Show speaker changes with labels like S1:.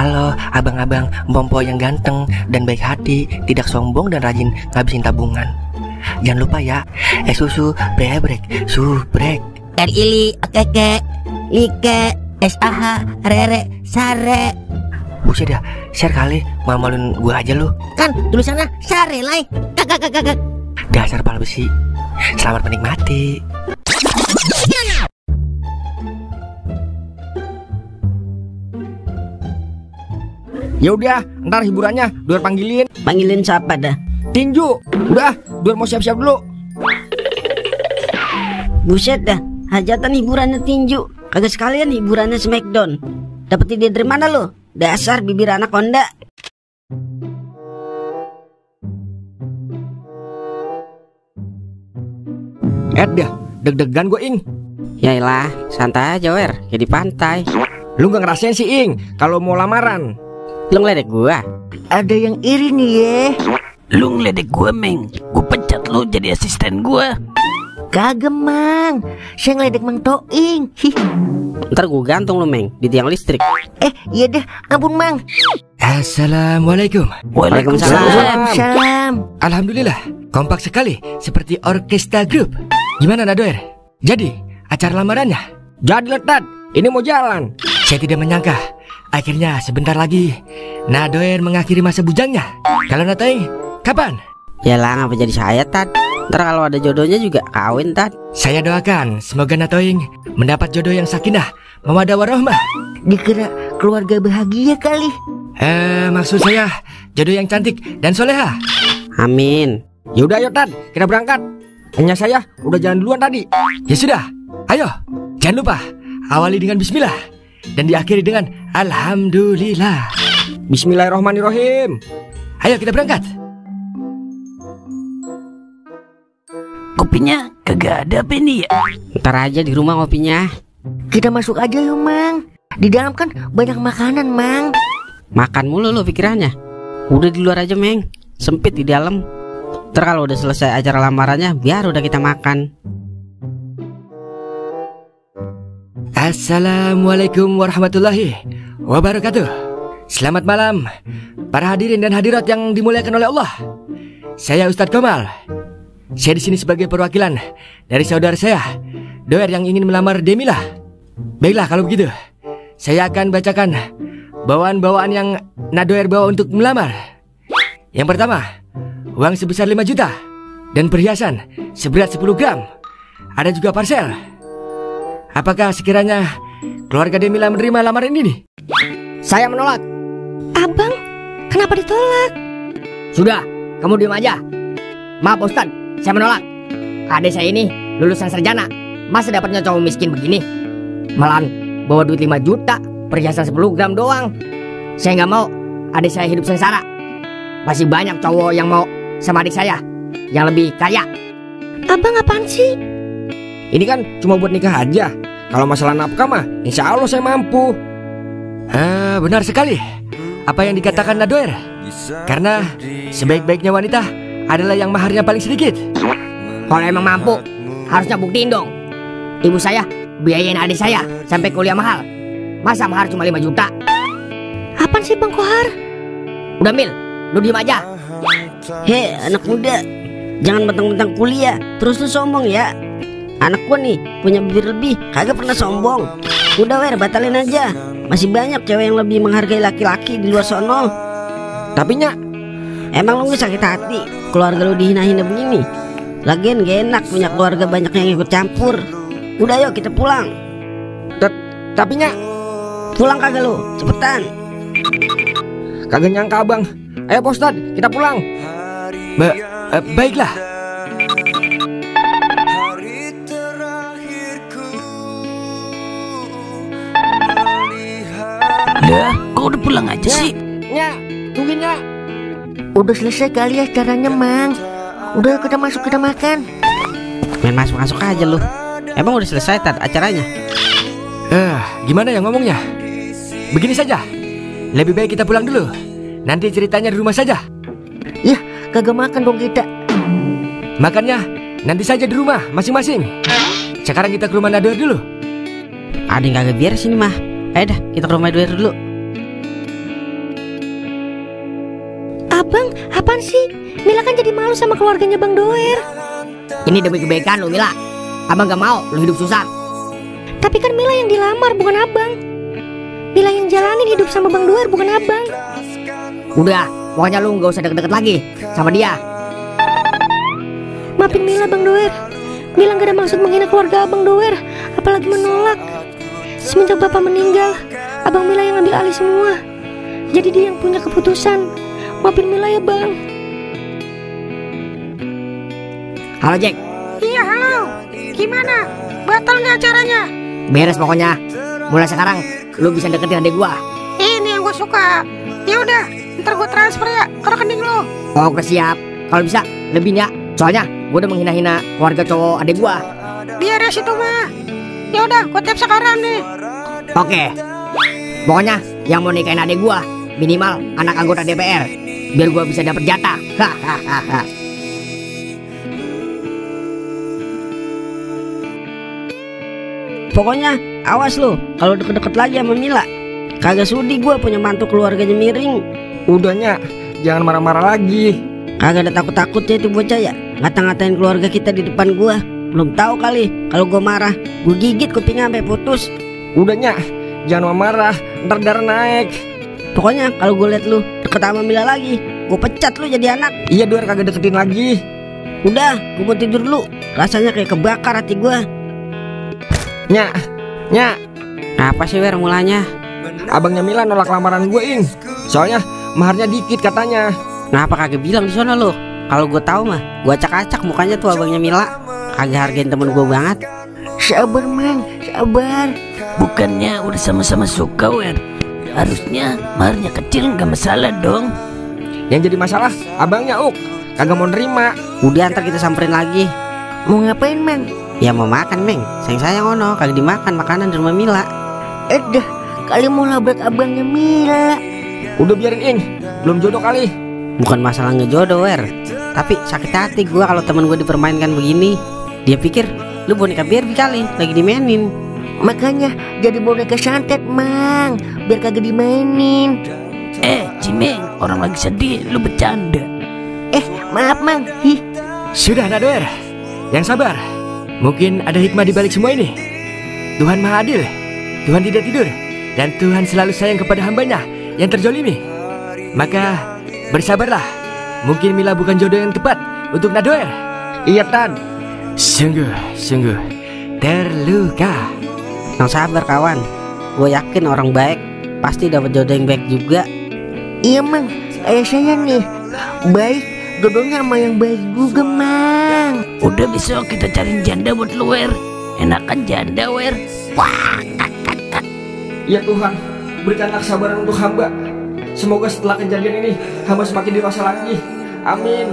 S1: Halo abang-abang Mpompo yang ganteng dan baik hati, tidak sombong dan rajin ngabisin tabungan. Jangan lupa ya, susu brebrek, subrek.
S2: Ili, keke, like, SAH, rere, sare.
S1: Buset dah, share kali, malu-maluin gua aja lu.
S2: Kan tulisannya sare lai. Kakak.
S1: Dasar pala besi. Selamat menikmati.
S3: Ya udah, ntar hiburannya Duer panggilin.
S2: Panggilin siapa dah?
S3: Tinju. Udah, Duer mau siap-siap dulu.
S2: Buset dah, hajatan hiburannya tinju. Kagak sekalian hiburannya Smackdown. Dapet ide dari mana lo? Dasar bibir anak Honda.
S3: Dah, deg-degan gue Ing.
S4: Yaelah, santai aja Wer, kayak di pantai.
S3: Lu gak ngerasain sih Ing kalau mau lamaran.
S4: Lu ngeledek gua?
S2: Ada yang iri nih ye.
S5: Lu ngeledek gua Meng, gua pecat lu jadi asisten gua.
S2: Kagak Mang, saya ngeledek Mang Toing.
S4: Ntar gua gantung lu Meng di tiang listrik.
S2: Iya deh, ampun Mang.
S1: Assalamualaikum.
S4: Waalaikumsalam.
S2: Salam.
S1: Alhamdulillah, kompak sekali seperti orkestra grup. Gimana Nadoer? Jadi, acara lamarannya?
S3: Jadi letat, ini mau jalan.
S1: Saya tidak menyangka, akhirnya sebentar lagi Nadoer mengakhiri masa bujangnya. Kalau Natoing, kapan?
S4: Yalah, ngapa jadi saya Tad? Ntar kalau ada jodohnya juga kawin Tad.
S1: Saya doakan semoga Natoing mendapat jodoh yang sakinah, mawaddah warahmah.
S2: Dikira keluarga bahagia kali.
S1: Maksud saya jodoh yang cantik dan soleha.
S4: Amin.
S3: Yaudah ayo Tad, kita berangkat. Hanya saya udah jalan duluan tadi.
S1: Ya sudah, ayo. Jangan lupa awali dengan bismillah dan diakhiri dengan alhamdulillah.
S3: Bismillahirrohmanirrohim.
S1: Ayo kita berangkat.
S5: Kopinya kagak ada apa ini ya?
S4: Ntar aja di rumah ngopinya.
S2: Kita masuk aja yuk Mang. Di dalam kan banyak makanan Mang.
S4: Makan mulu lu pikirannya. Udah di luar aja Meng, sempit di dalam. Ntar kalau udah selesai acara lamarannya, biar udah kita makan.
S1: Assalamualaikum warahmatullahi wabarakatuh. Selamat malam para hadirin dan hadirat yang dimuliakan oleh Allah. Saya Ustadz Komal. Saya di sini sebagai perwakilan dari saudara saya, Doer, yang ingin melamar Demilah. Baiklah kalau begitu, saya akan bacakan bawaan-bawaan yang Nadoer bawa untuk melamar. Yang pertama, uang sebesar 5 juta dan perhiasan seberat 10 gram. Ada juga parcel. Apakah sekiranya keluarga Demilah menerima lamaran ini?
S3: Saya menolak.
S2: Abang, kenapa ditolak?
S3: Sudah, kamu diam aja. Maaf Ustad, saya menolak. Adik saya ini lulusan sarjana, masa dapatnya cowok miskin begini? Malahan bawa duit 5 juta, perhiasan 10 gram doang. Saya nggak mau adik saya hidup sengsara. Masih banyak cowok yang mau sama adik saya yang lebih kaya.
S2: Abang apaan sih?
S3: Ini kan cuma buat nikah aja. Kalau masalah nafkah mah insya Allah saya mampu.
S1: Benar sekali apa yang dikatakan Nadoer. Karena sebaik-baiknya wanita adalah yang maharnya paling sedikit.
S3: Kalau emang mampu, harusnya buktiin dong. Ibu saya biayain adik saya sampai kuliah mahal. Masa mahar cuma 5 juta?
S2: Apaan sih Bang Kohar?
S3: Udah Mil, lu diem aja.
S2: Hei anak muda, jangan mentang-mentang kuliah terus lu sombong ya. Anak gua nih punya bibir lebih, kagak pernah sombong. Udah Wer, batalin aja. Masih banyak cewek yang lebih menghargai laki-laki di luar sono.
S3: Tapi Nya,
S2: emang lu gak sakit hati keluarga lu dihina-hina begini? Lagian gak enak punya keluarga banyak yang ikut campur. Udah yuk kita pulang.
S3: Tapi Nya,
S2: pulang kagak lu? Cepetan.
S3: kagak nyangka abang. Ayo Pak Ustad, kita pulang.
S1: Baiklah.
S5: Lah, kok udah pulang aja sih?
S3: Nya, tungguin Nya.
S2: Udah selesai kali ya acaranya Mang. Udah kita masuk, kita makan.
S4: Main masuk-masuk aja lu. Emang udah selesai Tad acaranya?
S1: Gimana ya ngomongnya? Begini saja, lebih baik kita pulang dulu. Nanti ceritanya di rumah saja.
S2: Yah, kagak makan dong kita.
S1: Makannya nanti saja di rumah masing-masing. Sekarang kita ke rumah Nadoer dulu.
S4: Ada yang kagak beres ini mah. Ayo dah, kita ke rumah Doer dulu.
S6: Bang, apaan sih? Mila kan jadi malu sama keluarganya Bang Doer.
S3: Ini demi kebaikan lu, Mila. Abang gak mau lu hidup susah.
S6: Tapi kan Mila yang dilamar, bukan abang. Mila yang jalanin hidup sama Bang Doer, bukan abang.
S3: Udah, pokoknya lu gak usah deket-deket lagi sama dia.
S6: Maafin Mila, Bang Doer. Mila gak ada maksud menghina keluarga Abang Doer, apalagi menolak. Semenjak Bapak meninggal, Abang Mila yang ambil alih semua. Jadi dia yang punya keputusan. Maafin Mila ya, Bang.
S3: Halo, Jack.
S7: Iya, halo. Gimana? Batal nih acaranya?
S3: Beres pokoknya. Mulai sekarang lu bisa deketin adik gua.
S7: Ini yang gue suka. Ya udah, ntar gue transfer ya ke rekening lo.
S3: Oke, siap. Kalau bisa lebih ya. Soalnya gua udah menghina-hina keluarga cowok adik gua.
S7: Biar ya situ mah. Ya udah, gue tap sekarang nih.
S3: Oke. Pokoknya yang mau nikahin adik gua minimal anak anggota DPR. Biar gua bisa dapet jatah. Hahaha.
S2: Pokoknya awas lu kalau deket-deket lagi sama Mila. Kagak sudi gua punya mantu keluarganya miring.
S1: Udahnya, jangan marah-marah lagi.
S2: Kagak ada takut-takutnya itu bocah ya. Ngata-ngatain keluarga kita di depan gua. Belum tahu kali kalau gua marah, gua gigit kupingnya sampai putus.
S1: Udahnya, jangan marah, ntar darah naik.
S2: Pokoknya kalau gua liat lu deket sama Mila lagi, gua pecat lu jadi anak.
S1: Iya, Doer kagak deketin lagi.
S2: Udah, gua mau tidur dulu. Rasanya kayak kebakar hati gua.
S1: Nyak.
S4: Apa sih Wer mulanya?
S1: Abangnya Mila nolak lamaran gue, Ing. Soalnya maharnya dikit katanya.
S4: Kenapa kagak bilang di sana lo? Kalau gue tahu mah, gue acak-acak mukanya tuh abangnya Mila. Kagak hargain temen gue banget.
S2: Sabar, Mang, sabar.
S5: Bukannya udah sama-sama suka, Wer? Harusnya maharnya kecil nggak masalah dong.
S1: Yang jadi masalah abangnya Uk kagak mau nerima.
S4: Udah ntar kita samperin lagi.
S2: Mau ngapain, Mang?
S4: Ya mau makan, Meng. Sayang ono, kagak dimakan makanan di rumah Mila.
S2: Dah, kali mau labrak abangnya Mila.
S1: Udah biarin, Ing. Belum jodoh kali.
S4: Bukan masalah ngejodoh, Wer. Tapi sakit hati gue kalau temen gue dipermainkan begini. Dia pikir lu boneka Barbie kali, lagi dimainin.
S2: Makanya jadi boneka santet, Mang, biar kagak dimainin.
S5: Cimeng, orang lagi sedih, lu bercanda.
S2: Maaf, Mang.
S1: Sudah, Doer. Yang sabar. Mungkin ada hikmah di balik semua ini. Tuhan Maha Adil. Tuhan tidak tidur. Dan Tuhan selalu sayang kepada hambanya yang terzolimi. Maka bersabarlah. Mungkin Mila bukan jodoh yang tepat untuk Nadoer. Iya, Tan. Sungguh terluka.
S4: Yang sabar kawan. Gue yakin orang baik pasti dapat jodoh yang baik juga.
S2: Iya, Mang. Kayak saya nih. Baik, jodohnya sama yang baik juga, Mang.
S5: Udah besok kita cariin janda buat lu, Wer. Enakan janda, Wer. Wah.
S1: Ya Tuhan, berikanlah kesabaran untuk hamba. Semoga setelah kejadian ini hamba semakin dewasa lagi. Amin.